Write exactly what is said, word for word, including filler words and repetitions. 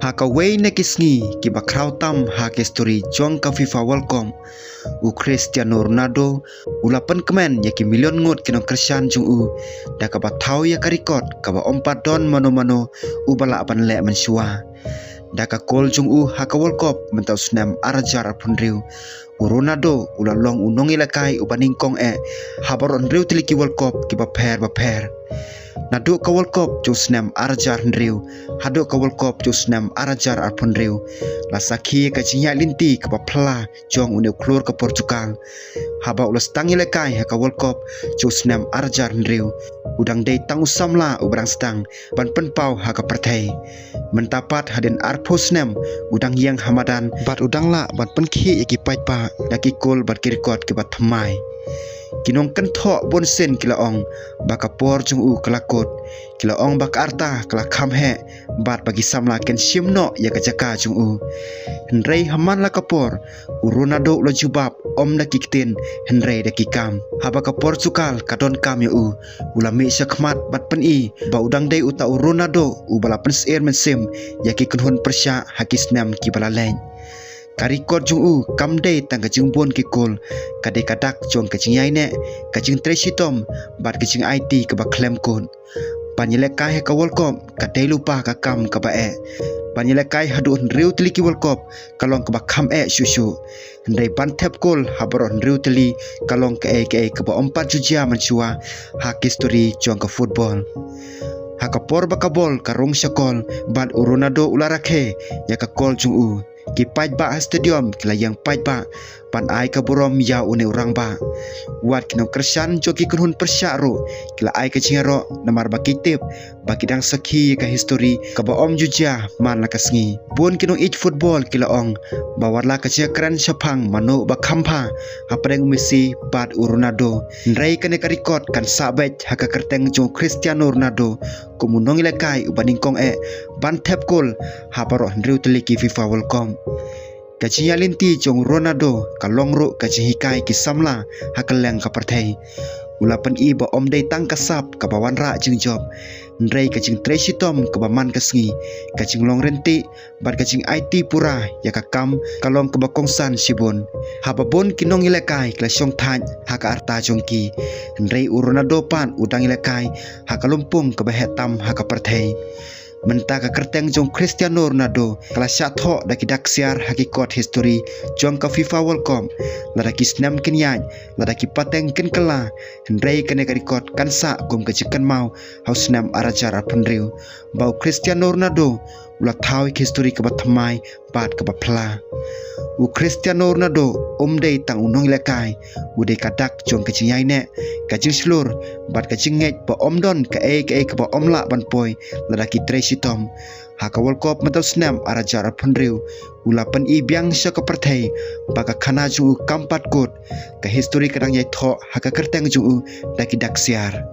Ha kawei na ki sngi kiba khraw tam ha ka histori jong ka FIFA World Cup, u Cristiano Ronaldo u la pynkmen ïa ki million ngut ki nongkyrshan jong u da kaba thaw ïa ka record kaba ym pat don mano mano uba lah ban leh mynshuwa. Da ka kol jong u ha ka World Cup mynta u snem ar hajar arphew hynriew, u Ronaldo u la long u nongïalehkai uba nyngkong eh ha baroh hynriew tylli ki World Cup kiba pher bapher. Naduh ka World Cup jong u snem ar hajar hynriew haduh ka World Cup jong u snem ar hajar arphew hynriew, la sakhi ïa ka jingïaid lynti kaba phylla jong une u khlur ka Portugal. Haba u la sdang ïalehkai ha ka World Cup jong u snem ar hajar hynriew, u dang dei tang u samla uba dang sdang ban pynpaw ha ka pyrthei. Mynta pat hadien arphew snem u dang ïeng ha madan bad u dang lah ban pynkhih ïa ki paidbah da ki kol bad ki record kiba thymmai. Ki nongkynthoh bunsien ki la ong ba ka por jong u ka la kut. Ki la ong ba ka rta ka la kham heh bad ba ki samla kin shim noh ïa ka jaka jong u. Hynrei ha man la ka por, u Ronaldo u la jubab ym da ki ktien hynrei da ki kam. Haba ka Portugal ka donkam ïa u, u la mih shakhmat bad pyni ba u dang dei uta u Ronaldo uba la pynsyier mynsiem ïa ki kynhun pyrshah ha ki snem kiba la leit. Ka record jong u kam dei tang ka jingbun ki kol, ka dei ka dak jong ka jingïaineh, ka jingtrei shitom bad ka jingaiti kaba khlem kut. Ban ïalehkai ha ka World Cup ka dei lypa ka kam kaba eh. Ban ïalehkai haduh hynriew tylli ki World Cup ka long kaba kham eh shuh shuh. Hynrei ban thep kol ha baroh hynriew tylli ka long kaei kaei kaba ym pat ju jia mynshuwa ha ka histori jong ka football. Ha ka por ba ka bol ka rung sha kol bad u Ronaldo u la rakhe ïa ka kol jong u, ki paidbah ha stadium ki la ïeng paidbah ban ai ka burom ïa une u rangbah. Wat ki nongkyrshan jong ki kynhun pyrshah ruh ki la ai ka jingïaroh namar ba ki tip ba ki dang sakhi ïa ka histori kaba ym ju jia man la ka sngi. Bun ki nongïeit football ki la ong ba wat la ka jingkren shaphang mano ba kham bha hapdeng u Messi bad u Ronaldo, hynrei kane ka record kan sah beit ha ka kyrteng jong u Cristiano Ronaldo kum u nongïalehkai uba nyngkong eh ban thep kol ha baroh hynriew tylli ki FIFA World Cup. Ka jingïaid lynti jong u Ronaldo ka long ruh ka jinghikai ki samla ha kylleng ka pyrthei. U la pyni ba ym dei tang ka sap kaba wanrah jingjop, hynrei ka jingtrei shitom kaba man ka sngi, ka jinglong ryntih bad ka jingaiti pura ïa ka kam ka long kaba kongsan shibun. Haba bun ki nongïalehkai ki la shongthait ha ka rta jong ki, hynrei u Ronaldo pat u dang ïalehkai ha ka lympung kaba heh tam ha ka pyrthei. Mynta ka kyrteng jong u Cristiano Ronaldo ka la shah thoh da ki dak ksiar ha ki kot histori jong ka FIFA World Cup. Lada ki snem kin ïaid, lada ki pateng kin kylla, hynrei kane ka record kan sah kum ka jingkynmaw ha u snem ar hajar arphew hynriew ba u Cristiano Ronaldo u la thaw ïa ka histori kaba thymmai bad kaba phylla. U Cristiano Ronaldo um dei tang u nongïalehkai, u dei ka dak jong ka jingïaineh, ka jingshlur bad ka jingngeit ba ym don kaei kaei kaba ym lah ban poi lada ki trei shitom. Ha ka World Cup mynta u snem ar hajar arphew hynriew, u la pyni biang sha ka pyrthei ba ka khana jong u kam pat kut, ka histori ka dang ïai thoh ha ka kyrteng jong u da ki dak ksiar.